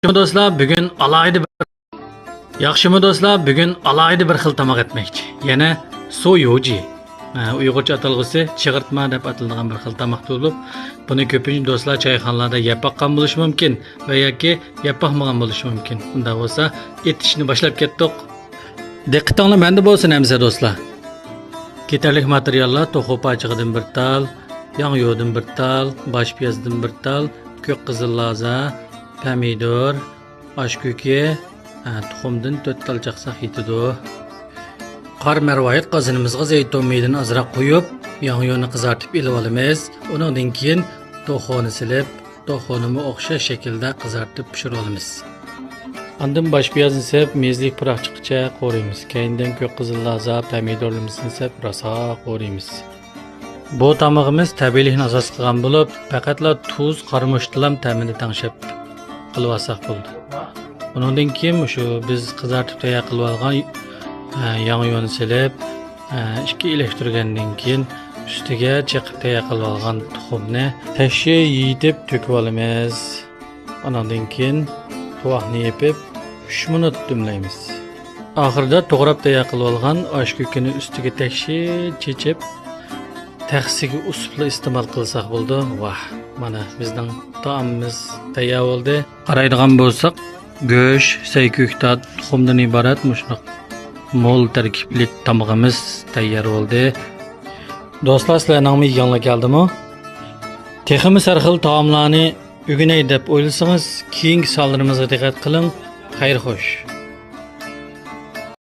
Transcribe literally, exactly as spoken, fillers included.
ياخشىمۇ دوستلار، بۈگۈن ئالاھىدە بىر، ياخشىمۇ دوستلار، بۈگۈن ئالاھىدە بىر خىل تاماق ئەتمەكچى. يەنە سويۇجى. ھە، ئۇيغۇرچە ئاتالغۇسى چىغىرتما دەپ ئاتىلىدىغان بىر خىل تاماق بولۇپ، بۇنى كۆپىنچە دوستلار چايخانىلاردا يەپ باققان بولۇشى مۇمكىن ۋە ياكى يەپ باقمىغان بولۇشى مۇمكىن. ئۇنداق بولسا، ئېتىشنى باشلاپ كەتتۇق. دىققىتىڭلار مەندە بولسۇن ئەمىسە دوستلار. كېتەرلىك ماتېرىياللار: توخۇ پاچىقىدىن بىر تال، ياڭيۇدىن بىر تال، باش پىيازدىن بىر تال، كۆك قىزىل لازا، پەمىدۇر، ئاشكۆكى، ھە، تۇخۇمدىن تۆت تال چاقساق يېتىدۇ. قارا مەرۋايىت قازىنىمىزغا زەيتۇن مېيىدىن ئازراق قۇيۇپ، ياڭيۇنى قىزارتىپ ئېلىۋالىمىز. ئۇنىڭدىن كېيىن توخۇنى سېلىپ، توخۇنىمۇ ئوخشاش شەكىلدە قىزارتىپ پىشۇرۇۋالىمىز. ئاندىن باش پىيازنى سېلىپ، مېزىلىك پۇراقچىقىچە قورۇيمىز. كەينىدىن كۆك قىزىل لازا، پەمىدۇرلىرىمىزنى سېلىپ، راسا قورۇيمىز. بۇ تامىقىمىز تەبىئىيلىكنى ئاساس قىلغان بولۇپ، پەقەتلا تۇز، قارىمۇچ تىلام تەمىنى تەڭشەپ قىلىۋالساق بولىدۇ. ئۇنىڭدىن كېيىن مۇشۇ بىز قىزارتىپ تەييار قىلىۋالغان، ئە، ياڭيۇنى سېلىپ، ئىككى ئېلىشتۈرگەندىن كېيىن، ئۈستىگە چېقىپ تەييار قىلىۋالغان تۇخۇمنى تەكشى يېيىتىپ تۆكۈۋالىمىز. ئاناندىن كېيىن تۇۋاقنى يېپىپ، ئۈچ مىنۇت دۈملەيمىز. ئاخىرىدا توغراپ تەييار قىلىۋالغان ئاشكۆكىنى ئۈستىگە تەكشى چېچىپ، تەخسىگە ئۇسۇپلا ئىستېمال قىلساق بولىدۇ. ۋاھ، مانا بىزنىڭ تائامىمىز تەييار بولدى. قارايدىغان بولساق، گۆش، سەي، كۆكتات، تۇخۇمدىن ئىبارەت مۇشۇنداق مول تەركىبلىك تامىقىمىز تەييار بولدى. دوستلار، سىلەرنىڭمۇ يېگۈڭلار كەلدىمۇ؟ تېخىمۇ سەرخىل تائاملارنى ئۆگىنەي دەپ ئويلىسىڭىز، كېيىنكى سانلىرىمىزغا دىققەت قىلىڭ. خەير خوش.